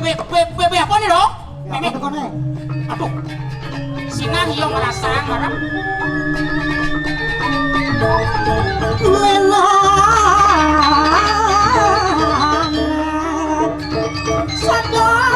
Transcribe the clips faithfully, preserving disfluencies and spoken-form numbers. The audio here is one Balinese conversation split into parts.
Bé, bé, bé, bé, apa né, Dok? Ya, apa tuh, Kone? Aduh. Sinah yo ngerasa marang. Menang. Sadar.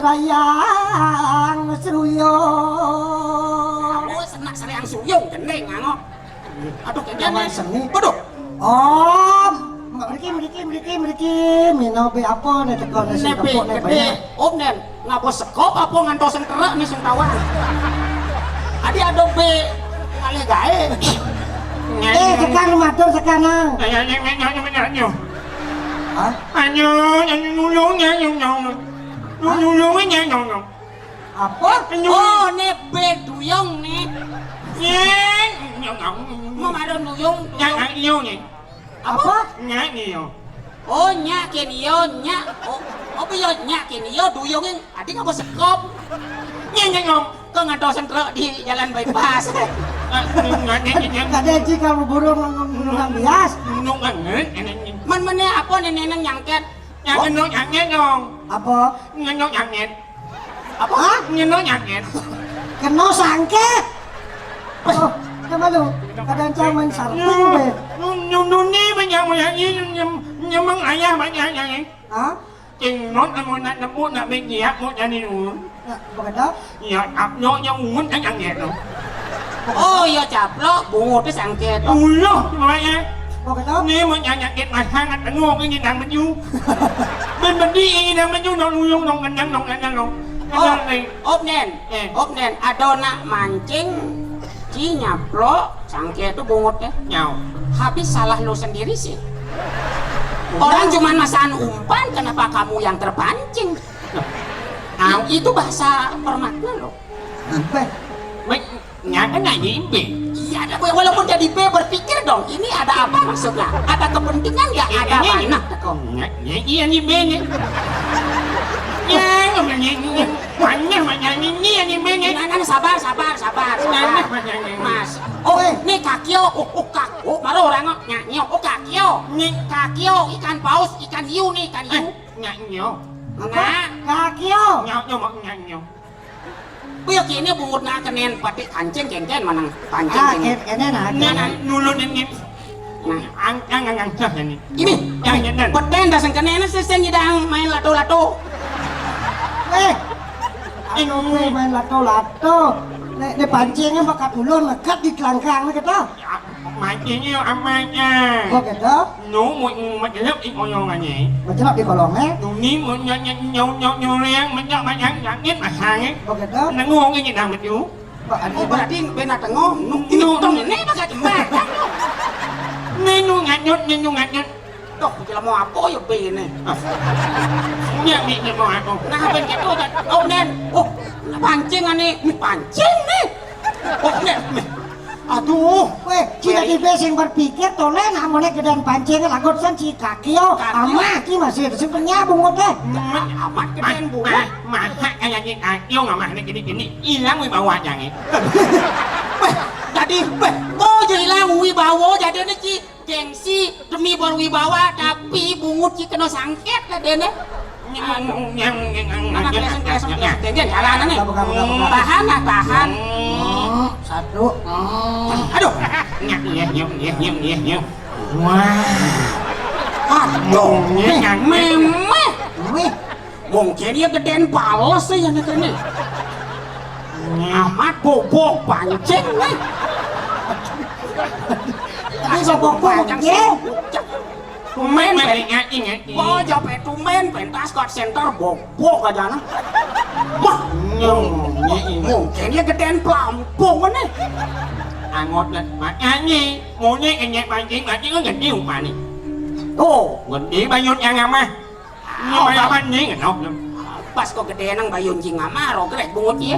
Serayang seruyung. Kamu senak serayang seruyung, gendeng, ngangok. Aduh, kawan seni. Waduh. Om, mriki, mriki, mriki, mriki. Mino bé apa né teko né sing gedé. Om, Nén, ngapa sekop apa ngantos sengkerak né sing tawang. Adi ada bé ngalih gaé. Eh, tekan matur tekan nang. Nyo, nyo, nyo, nyo, nyo, nyo. Hah? Anyo, nyo, nyo, nyo, nyo, nyo, nyo. Nyo, nyo, nyo, nyo, nyo, nyo. Apa? Nyo. Oh, né bé duyung né. Nyo, nyo, nyo. Mau marang duyung, duyung. Nyo, nyo, nyo. Apa? Nyak né yo. Oh, nyak kéné yo, nyak. Oh, apa yo nyak kéné yo, duyungé. Adi ngapa sekop? Nyak, nyak, ngom. Kok ngantos sengkerak di jalan bypass? Kadé ji kamu burung ngomong burung bias. Nung banget, enak né. Man, mané apa né, Nén, nyangkét? Nyangkét, nung nyangkét dong. Apa? Ngenok nyangkét. Apa? Hah? Ngenok nyangkét. Kena sangkét. Oh, nama lu? Kadang cang main sarping bé. Nununi banyak banyak ini nyem-, nyemang ayah banyak yang ini. Hah? Cing non amun nak nemu nak menyiap mau jadi nun. Nah, begitu. Ya, apno yang ungun kan yang gitu. Oh, ya caplok, bungut sangkét. Ulah, makanya. Begitu. Né mau nyanyakit masangat tengok ini nang menyu. Ben bedi ini nang menyu nong uyung nong kendang nong kendang nong. Oh, kendang, eh. Op Nén. Eh. Op Nén, ada nak mancing ci nyaplok sangkét itu bungutnya. Nyau. Habis salah lo sendiri sih. Orang cuman masang umpan, kenapa kamu yang terpancing? Au. Itu bahasa permakna loh. Apa? Wait, nyata nggak nyimpi? Iya, ada, walaupun jadi B, berpikir dong, ini ada apa maksudnya? Ada kepentingan nggak? Ada mana? Iya, iya, nyimpi nih. Ya, ngomong nyimpi. Mana, mana nyimpi, nyimpi nih? Nah, nah, sabar, sabar, sabar, sabar. Mana, mana nyimpi? Mas. Oh, nih kakio. Oh, oh, kak. Oh, baru orang nyanyi. Oh, kakio. Nih. Kakio, ikan paus, ikan hiu nih, ikan hiu. Eh, nyanyi. Apa? Nah. Kakio. Nyanyi, mau nyanyi. Kuwi ya kene bungut nak kenen patik kancing kengken manang pancing. Ah, kene nah. Nah, nah, nulun ini. Nah, ang ang ang ang ini. Ini yang nyenden. Peten dah sing kene sing nyidang main lato-lato. Eh. Anu main lato-lato. Nek nek pancingnya bakat ulun lekat di kelangkang gitu. Ya, mancingnya amatnya. Oh gitu. Nu mu mu majelep di kolongane. Majelep di kolonge? Nuni mu nyau nyau nyau nyau nyuriang mencak macam langit masange. Begitu? Nengung ini nang betu. Pak Adi. Oh, berarti bena tengok. Nu ini tong ini bakal jembatan. Nenu nganyut, nenu nganyut. Toh, jelema apa ya bene? Nya ni jelema apa? Nah, ben gitu kan. Oh, Nen. Oh, pancing ane, pancing nih. Oh, Nen. Aduh, weh, ci dadi bé sing berpikir to, Lén, amune gedén pancing lagot san ci kaki yo. Kaki yo. Amah ki masih sing penyabung kok, eh. Amat gedén bungut. Masa kaya ni kaki yo ngamah ni gini-gini, ilang wibawa jange. Weh, dadi, weh, kok jadi ilang wibawa jadi ni ci gengsi demi berwibawa, tapi bungut ci kena sangket lah dene. Anu, anak leseng, leseng, leseng, jalan nih. Buka, buka, buka, buka. Tahan lah, tahan. Hmm, satu. Hmm. Aduh. Nyam, nyam, nyam, nyam, nyam, nyam. Wah. Aduh, nyam, nyam. Memeh. Wih. Mungkin ya gedén pales sih ya nih. Amat bobok pancing nih. Tapi bobok pancing. Tumben, tumben, tumben. Ingat, ingat. Oh, jape tumben, pentas kot center bobok aja nah. Wah, mungkin ya gedén pelampung nih. Angot lah, makanya, maunya kenyek pancing, pancing kan gedé umpan nih. Tuh, gedé bayut yang amah. Ini mayaman nih, kenok. Pas kok gedé nang bayun cing amah, rogrek bungut ya.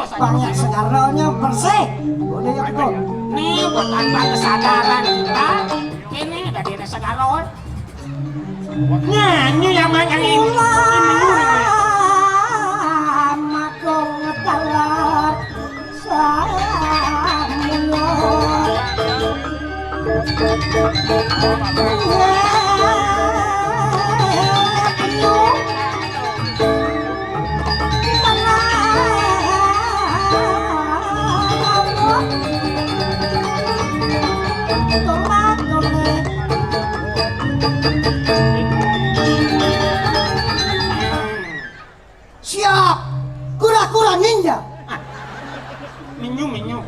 Banyak segaranya bersih. Boleh ya, Kong? Ini buat tanpa kesadaran kita. Ini dari segala. Nyanyi yang banyak ini. Ulama kong telat saya. Siap. Kura-kura ninja. Minyu, minyu.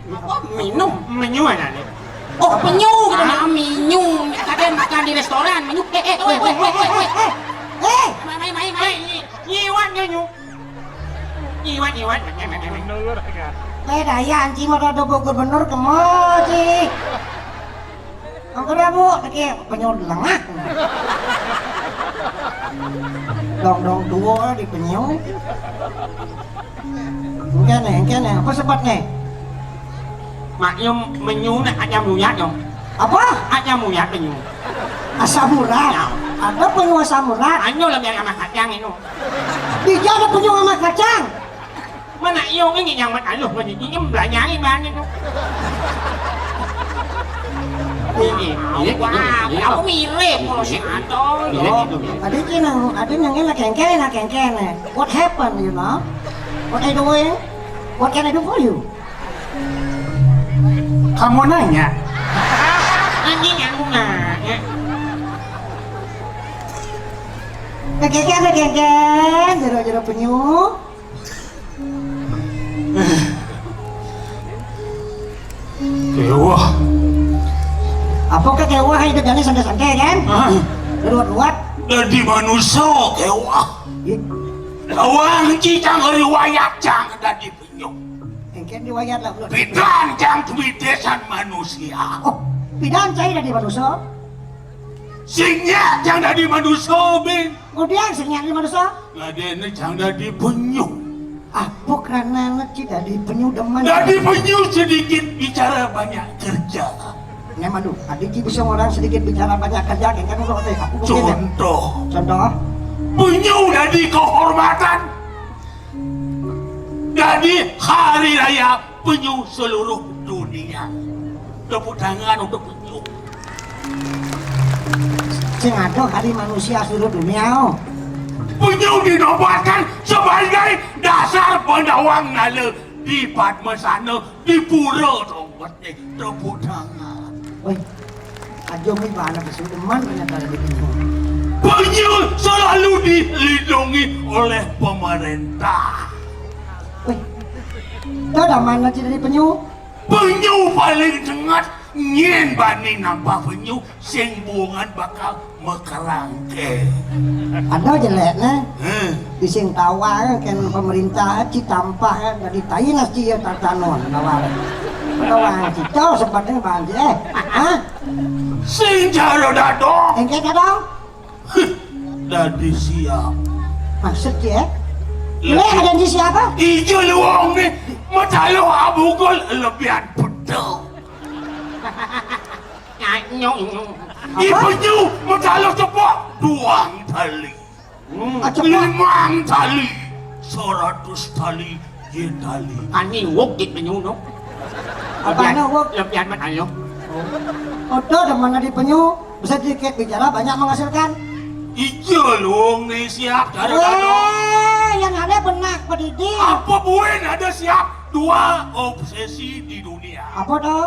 Apa? Minum? Minyu aja nih. Oh, penyu kita. Ah, minyu. Kadang makan di restoran, minyu. Eh, eh, weh, weh, weh, weh, weh. Eh, mai, mai, mai, mai. Nyiwat nyanyu. Nyiwat, nyiwat. Beda ya, anjing, mau ada gubernur ke mall, sih. Angker ya, Bu, tapi penyu lengah. Dong-dong tua di penyu. Engke nih, engke nih, apa sebab nih? Maklum penyu nak ada muyat dong. Apa? Ada muyat penyu. Asam urat. Ya. Ada penyu asam urat. Anu lah biar sama kacang itu. Di ada penyu sama kacang. Mana iyo ini yang mat aluh, mana ini belanjai banget tu. Ini, ini, wah, ini, aku mirip kalau si Anto. Ini, ini, ini. Ada je nang, ada nang enak kengkene, nak kengkene. What happened, you know? What are you doing? What can I do for you? Kamu nanya? Anjing aku nanya. Kengkene, kengkene, jero-jero penyu. Kewah. Apa ke kewah itu jane santai-santai kan? Ah. Ruwet-ruwet. Dadi manusa kewah. Ih. Kewah iki kang riwayat cang dadi penyu. Engken riwayat lah, Bro. Pidan cang duwe desan manusia. Oh, pidan cai dadi manusa? Sing nyak cang dadi manusa, Bin. Kemudian sing nyak dadi manusa? Ngadene cang dadi penyu. Apa karena anak ci dadi penyu demen? Dadi penyu sedikit bicara banyak kerja. Nyaman tuh, tadi ci bisa orang sedikit bicara banyak kerja, kan kan udah teh, aku mungkin ya. Contoh. Contoh. Penyu dadi kehormatan. Dadi hari raya penyu seluruh dunia. Tepuk tangan untuk penyu. Sing ada kali manusia seluruh dunia, oh. Penyu dinobatkan sebagai dasar penawang nala di Padmasana, di Pura Tonggot ni. Tepuk tangan. Woi, aja main mana ke sini, man, banyak kali di penyu. Penyu selalu dilindungi oleh pemerintah. Wih, itu ada mana jadi penyu? Penyu paling cengat, nyen bani nampak penyu, sing buungan bakal mekerangke. Ada jeleknya. Heh. Di sing tawa kan pemerintah ci tampah kan dari tai nasi ya tatanon tawa. Tawa kita sebetulnya banjir. Eh, hah? Sing jaro dadong. Engke dadong. Dadi siap. Maksud ya? Lek ada di siapa? Ijo luwung nih, metalo abugol lebihan pedo. Nyanyong. Apa? Ipenyu metalo cepok duang tali. Hmm. Ah, cepok. Limang tali. Seratus tali. Ye tali. Ani wuk di penyu no. Apa ana wuk? Lebihan metalo. Oh. Odo demen di penyu, bisa sedikit bicara banyak menghasilkan. Ijo luwung nih siap, dado-dado. Weh, yang ada benak pendidik. Apa buin ada siap? Dua obsesi di dunia. Apa tuh?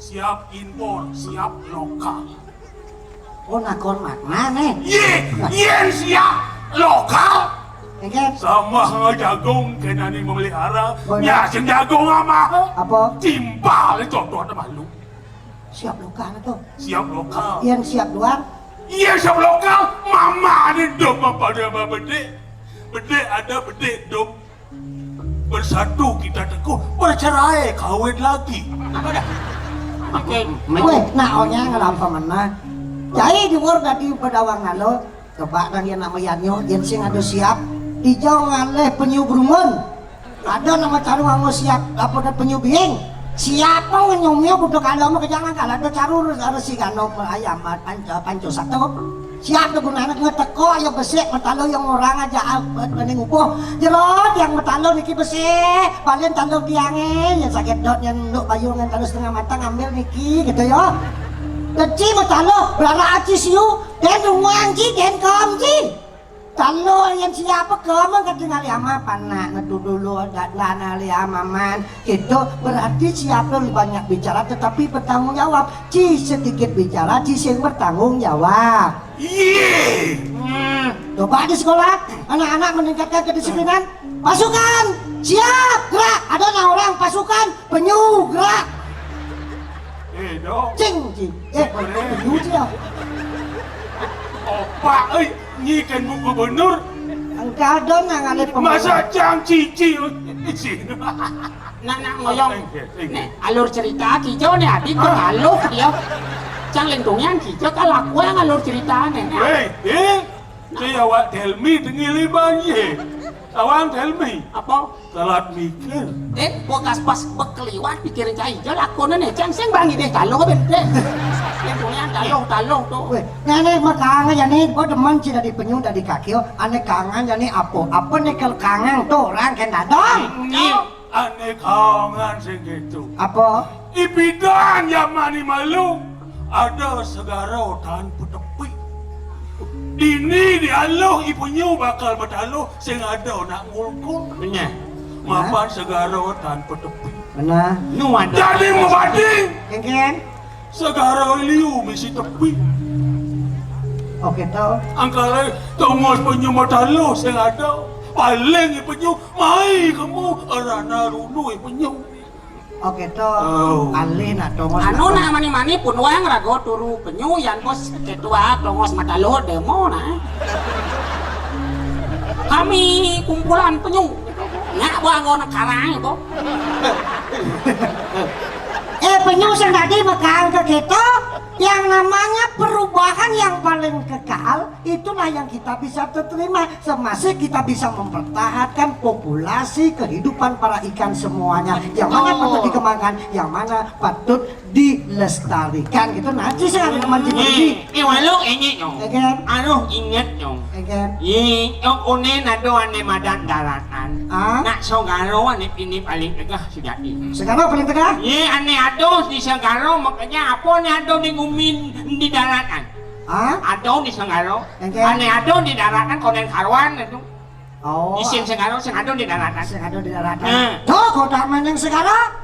Siap impor, siap lokal. Oh, nakon makna nih. Ye, yen siap lokal. Engke. Sama jagung kenani memelihara. Bener. Ya, sing jagung ama. Apa? Timpal itu tuh malu. Siap lokal tuh. Siap lokal. Yen siap luar. Iya, siap lokal. Mama nih dom apa dia apa bedik. Bedik ada bedik dom. Bersatu kita teguh, bercerai kawin lagi. Apa dah? Oke. Weh, nak onya ngelampa menah. Jai diwur dadi pedawang nalo. Coba dang yen nama yanyo, yen sing ada siap. Dijau ngalih penyu brumun. Ada nama caru nganggo siap, apa ada penyu biing. Siapa ngenyumio butuh kalau mau kejangan kalau ada caru harus si gano ayam panco, panco satu. Siap tuh gunane ngeteko ya besik metalo yang orang aja abet mending ubuh. Jero yang metalo niki besik, paling talo tiange yang sakit dot yang nduk bayu ngan talo setengah matang ambil niki gitu ya. Deci metalo berara aci siu, den ruang ji, den kom ji. Talo yang siapa kamu ketinggal ama panak ngetu dulu dak lana li amaman. Itu berarti siapa lebih banyak bicara tetapi bertanggung jawab. Ci sedikit bicara, ci sing bertanggung jawab. Iye. Hmm. Coba di sekolah, anak-anak meningkatkan kedisiplinan. Pasukan, siap, gerak. Ada enam orang pasukan, penyu, gerak. Eh, dong. Cing, cing. Eh, penyu, cing. Opak, eh, nyi kan gubernur. Engkau dong yang ada pemain. Masa cang cici, eh, cing. Nak, nak ngoyong. Nek, alur cerita kijo nih, adi ke alur dia. Cang lintungnya kijo kalau aku yang alur cerita nih. Hei, eh, saya awak tell me tengil iban ye. Awang tell me. Apa? Telat mikir. Eh, bekas pas bekeliwat pikirin cai jo lakone nih. Cang sing bangi deh, kalau ben deh. Lintungnya taluh, taluh tuh. Weh, nenek mah kangen ya nih, gua demen sih dari penyu dari kaki, oh, aneh kangen ya nih apa? Apa nih kalau kangen tuh orang kena dong? Ini. Ane kaongan sing gitu. Apa? Ipidan yamani malu ada segara tanpa tepi. Dini dialuh ipunyu bakal mataluh sing ada nak ngulkul. Benar. Mapan segara tanpa tepi. Benar. Nu ada. Jadi mubadi. Engken. Segara liu misi tepi. Oke to. Angkale tongos penyu mataluh sing ada. Paling penyu mai kamu arana runu penyu. Oke to. Oh. Alin atau mas. Anu nak mani-mani pun wang rago turu penyu yang bos ketua tongos mataluh demo nah. Kami kumpulan penyu. Nyak buang ngono karang itu. Eh, penyu sing tadi megang ke kita, yang namanya perubahan yang paling kekal, itulah yang kita bisa terima. Semasih kita bisa mempertahankan populasi kehidupan para ikan semuanya. Yang mana patut dikembangkan, yang mana patut dilestarikan gitu. Nah, sih saya ada teman di. Ini walau ini nyong. Ya kan? Aduh inget nyong. Ya kan? Ini nyong unen aduh ane madan daratan. Ah? Nak sogaro ane ini paling tegah sejati. Segara paling tegah? Ye ane aduh di segaro makanya apa ane aduh di gumin di daratan. Ah? Aduh di segaro. Ya kan? Ane aduh di daratan konen karuan itu. Oh. Isin sing anu sing anu di daratan. Sing anu di daratan. Nah. Tuh, kota meneng segala.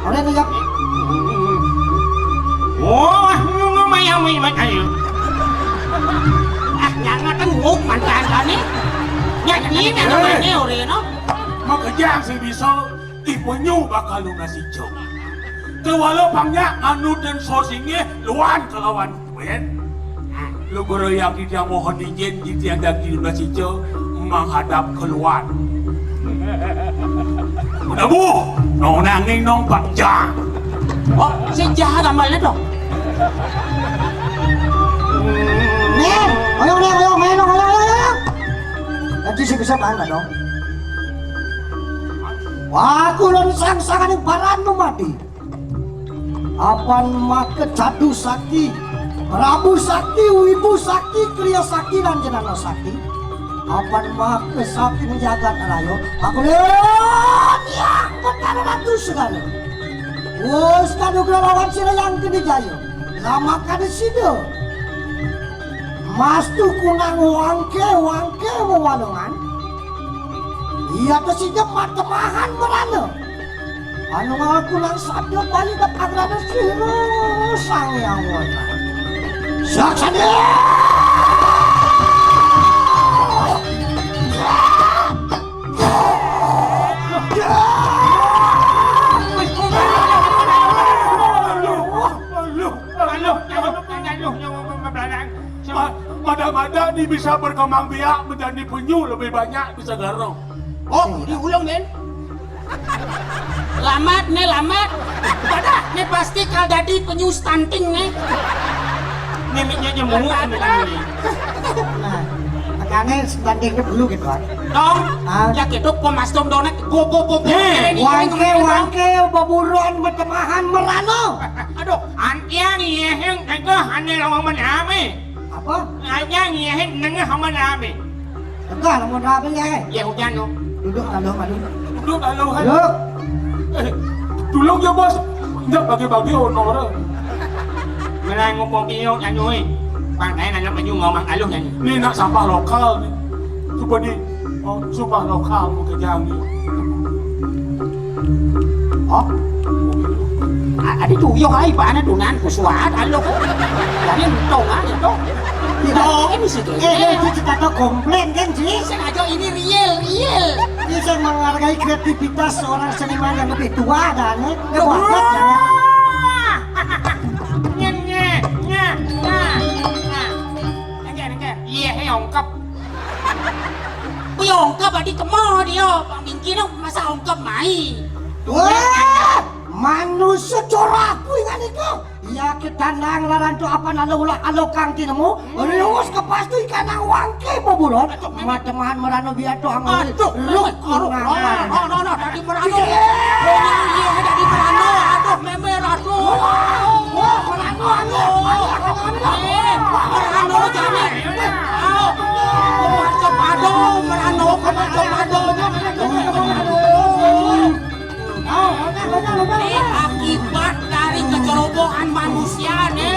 Ora nih, Jang. Oh, lumayan, lumayan ayo. Ah, jangan kan nguk mantan kami. Ya, ini namanya ora no. Makejang sing bisa ipunyu bakal lunasi jok. Kewala pangnya anu dan sosingnya luan kelawan wen. Lu guru yang tidak mohon izin di tiang daging lunasi jok menghadap keluar. Udah bu, no nanging nong panjang. Oh, sing jahat amalnya dong. Nih, ayo nih, ayo main dong, ayo, ayo, ayo. Nanti sih bisa main dong. Wah, aku lon sang-sangan yang paran nu mati. Apan maka cadu sakti, Prabu sakti, Wibu sakti, Kriya sakti, dan Jenana sakti. Apan maka sakti menjagat rayo. Aku leon ya, Betara Ratu segala. Wus kadu lawan sira yang kena jaya. Lama kada sida. Mastu kunang wangke, wangke wewanungan. Iya to sida matemahan merana. Anu ngaku nang sabda Bali dek agrana sira Sang Hyang Wara. Saksana. Aduh, aduh, aduh, aduh, aduh, aduh, aduh, aduh. Ma-, mada-mada ni bisa berkembang biak menjadi penyu lebih banyak di segara. Oh, diulang, men. Lamat, ne, lamat. Pada, ne pasti kal dadi penyu stunting, ne. Mimiknya nyemuk, mimiknya. Nah, makanya stuntingnya dulu gitu kan. Dong, ah, ya gitu, pemastum donek, go, go, go, go, eh, ini, ini, wangke, ini, wangke, beburuan, betemahan, merano. Aduh, antian, iya, yang, enggak, hanya lawan mename. Apa? Aja ngiyahin nengah sama rame. Enggak, lamun rame ya, eh. Ya hujan no. Duduk kalau malu. Duduk kalau kan. Duduk. Eh, tulung ya bos. Enggak bagi-bagi honor. Melang ngomong iyo nyanyi. Pang lain anak penyu ngomong aluh nyanyi. Ini nak sampah lokal nih. Coba nih. Oh, sampah lokal mau kerjaan nih. Oh. A-, adi tuyuh ai, bahannya tunan, kusuat, alo. Jadi entong aja, dong. Tidak. Oh, ini sih, eh, eh, itu kita tuh komplain kan, Ji? Sengaja ini real, real. Ini saya menghargai kreativitas seorang seniman yang lebih tua, dan, eh, nggak banget, ya. Nye, nye, nye, nye. Nah. Engke, engke. Iya, eh, ongkep. Kuwi ongkep adi kemo dia. Bang Bingki no masa ongkep mai. Wah, manusia corak kuwi kan iku. Iya, ketandang laran tu apa nalo ulah alo kang tinemu. Riwus ke pasti kanang wangke boburon. Mateman merano biar doang. Aduh, ruk. Aduh, aduh, aduh, aduh, tadi merano. Iya, tadi merano. Aduh, memer, aduh. Wah, merano, aduh. Merano jane. Aduh, kepado, merano, kepado. Ini akibat dari kecerobohan manusia nih.